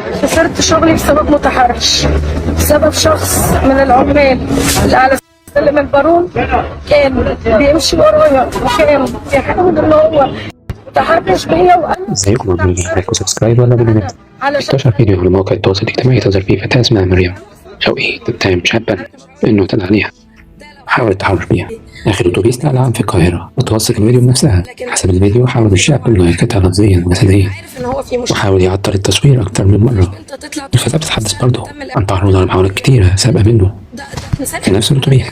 انا خسرت شغلي بسبب متحرش، بسبب شخص من العمال اللي على سلم البارون كان بيمشي ورايا وكان بيحاول ان هو متحرش بيا، وانا ازيكم عاملين ايه؟ like و subscribe ولا بالنت. علشان انتشر فيديو على مواقع التواصل الاجتماعي تظهر فيه فتاة اسمها مريم شوقي تتهم شابا انه اعتدى عليها وحاول التحرش بيها داخل اتوبيس نقل عام في القاهرة، وتوثق الفيديو بنفسها. حسب الفيديو حاول الشاب انه يلفتها لفظيا وجسديا عارف ان هو في مشكلة وحاول يعطل التصوير اكتر من مرة. انت تطلع الفتاة بتتحدث برضه عن تعرضها لمحاولات كتيرة سابقة منه ده ده في نفس الاتوبيس.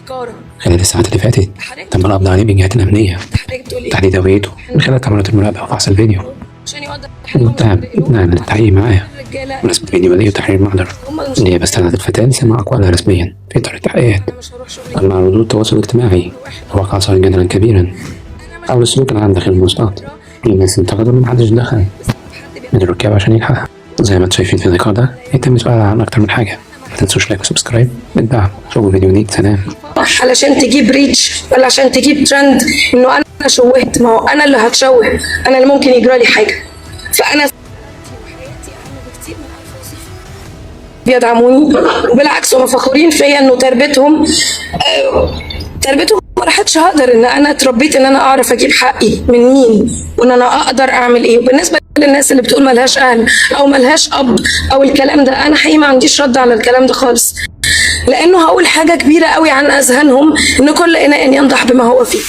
خلال الساعات اللي فاتت تم القبض عليه من الجهات الأمنية، حضرتك بتقول ايه؟ تحديد هويته من خلال كاميرات المراقبة وفحص الفيديو. عشان يوضح المتهم اتنقل للتحقيق معاه الرجالة ونسبة فيديو بديهي وتحرير محضر. هم اللي مش النيابة استدعت الفتاة لسماع أقوالها رسميا في إطار التحقيقات. انا مش هروح شغلي. أما على ردود التواصل الاجتماعي فوقع صار جدلا كبيرا حول السلوك العام داخل المواصلات. الناس انتقدوا إن محدش دخل من الركاب عشان يلحقها. زي ما انتم شايفين في اللقاء ده يتم سؤالها عن أكتر من حاجة. ما تنسوش like و subscribe بالدعم. شوفوا فيديو جديد. سلام. علشان تجيب reach ولا عشان تجيب ترند انه انا شوهت، ما هو انا اللي هتشوه، انا اللي ممكن يجرى لي حاجة. فانا بيدعموني، وبالعكس هم فخورين فيا انه تربيتهم تربيتهم ما راحتش هقدر ان انا اتربيت ان انا اعرف اجيب حقي من مين وان انا اقدر اعمل ايه. وبالنسبة للناس اللي بتقول ملهاش اهل او ملهاش اب او الكلام ده، انا حقيقي ما عنديش رد على الكلام ده خالص، لانه هقول حاجة كبيرة قوي عن اذهانهم ان كل اناء ينضح بما هو فيه.